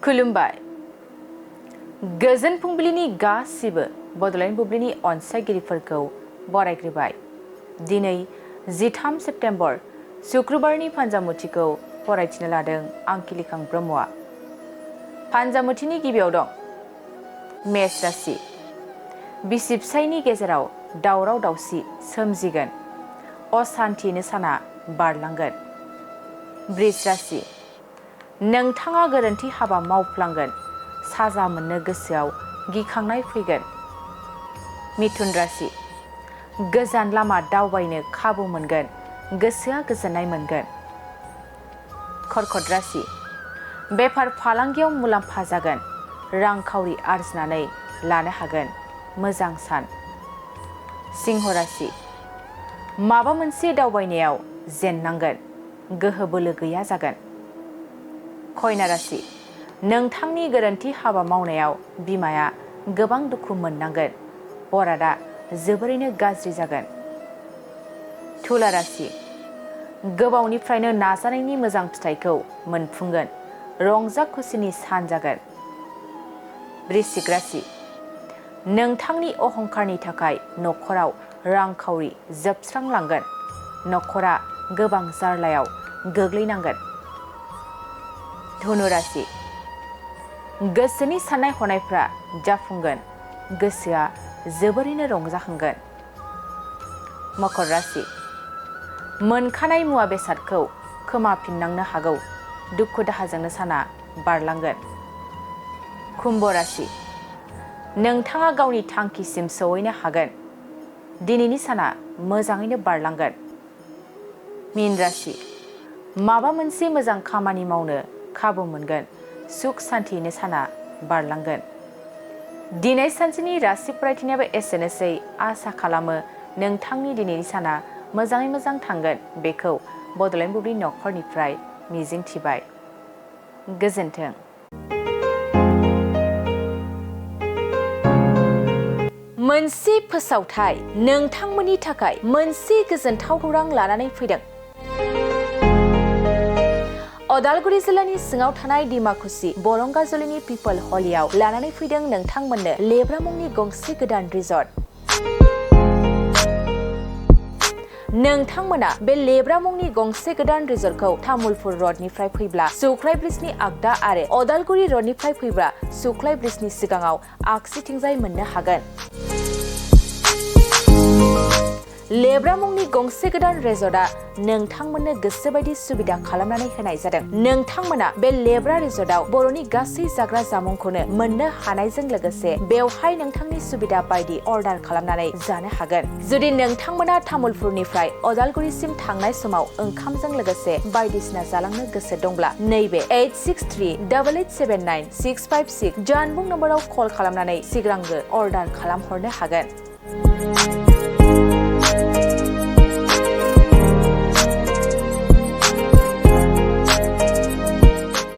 खुलुमबाय गोजोन फुंबिलिनि गासिबो बड'लेण्ड बुब्लिनि अनसायगिरिफोरखौ बरायग्रोबाय। दिनै 13 सेप्तेम्बर शुक्रबारनि फान्जामुथिखौ फरायथिनो लादों आं किलिखां ब्रह्मआ। फान्जामुथिनि गिबियाव दं मेष राशि। बिसि फिसायनि गेजेराव दावराव दावसि सोमजिगोन, असान्थिनो साना बारलांगोन। वृष राशि। नोंथाङा गोरोन्थि हाबा मावफ्लांगोन, साजा मोननो गोसोआव गिखांनाय फैगोन। मिथुन राशि। गोजान लामा दावबायनो खाबु मोनगोन, गोसोआ गोजोननाय मोनगोन। कर्कट राशि। बेफार फालांगियाव मुलाम्फा जागोन, रांखावरि आरजिनानै लानो हागोन, मोजां सान। सिंह राशि। माबा मोनसे दावबायनायाव जेननांगोन, गोहो बोलो गैया जागोन। कन्या राशि। नोंथांनि गोरोन्थि हाबा मावनायाव बिमाया गोबां दुखु मोननांगोन, बरादा जोबोरैनो गाज्रि जागोन। तुला राशि। गोबावनिफ्रायनो नाजानायनि मोजां फिथाइखौ मोनफुंगोन, रंजा खुसिनि सान जागोन। वृश्चिक राशि। नोंथांनि अहंकारनि थाखाय न'खराव रांखावरि जोबस्रांलांगोन, न'खरा गोबां जार्लायाव गोग्लैनांगोन। धनु राशि। गोसोनि साननाय हनायफ्रा जाफुंगोन, गोसोआ जोबोरैनो रंजाखांगोन। मकर राशि। मोनखानाय मुवा बेसादखौ खोमाफिननांनो हागौ, दुखु दाहाजोंनो साना बारलांगोन। कुम्भ राशि। नोंथाङा गावनि थांखिसिम सौहैनो हागोन, दिनैनि साना मोजाङैनो बारलांगोन। मीन राशि। माबा मोनसे मोजां खामानि मावनो खाबु मोनगोन, सुख सान्थियैनो साना बारलांगोन। दिनै सानसेनि राशि फरायथिनायाबो एसेनोसै। आसा खालामो नोंथांनि दिनैनि साना मोजाङै मोजां थांगोन, बेखौ बड'लेण्ड बुब्लि नखरनिफ्राय मिजिंथिबाय। गोजोन्थों। मोनसे फोसावथाय नोंथांमोननि थाखाय मोनसे गोजोनथाव खौरां लानानै फैदों। अदालगुरि जिल्लानि सिङाव थानाय डिमाकुसि बरंगाजुलिनि पिपल हलियाव लानानै फैदों नोंथांमोननो लेब्रा मुंनि गंसे गोदान रिजर्ट। नोंथांमोना बे लेब्रा मुंनि गंसे गोदान रिजर्टखौ तामुलपुर रडनिफ्राय फैब्ला सुख्लाय ब्रिजनि आगदा आरो अदालगुरि रडनिफ्राय फैब्ला सुख्लाय ब्रिजनि सिगाङाव आगसिथिंजाय मोननो हागोन। लेब्रा मुंनि गंसे गोदान रिजर्टआ नोंथांमोननो गोसोबायदि सुबिदा खालामनानै होनाय जादों। नोंथांमोना बे लेब्रा रिजर्टआव बर'नि गासै जाग्रा जामुंखौनो मोननो हानायजों लोगोसे बेवहाय नोंथांनि सुबिदा बायदि अर्डार खालामनानै जानो हागोन। जुदि नोंथांमोना तामुलपुरनिफ्राय अदालगुरिसिम थांनाय समाव ओंखामजों लोगोसे बायदिसिना जालांनो गोसो दंब्ला नैबे 8638879656 जानबुं नम्बराव कल खालामनानै सिगांग्रो अर्डार खालामहरनो हागोन।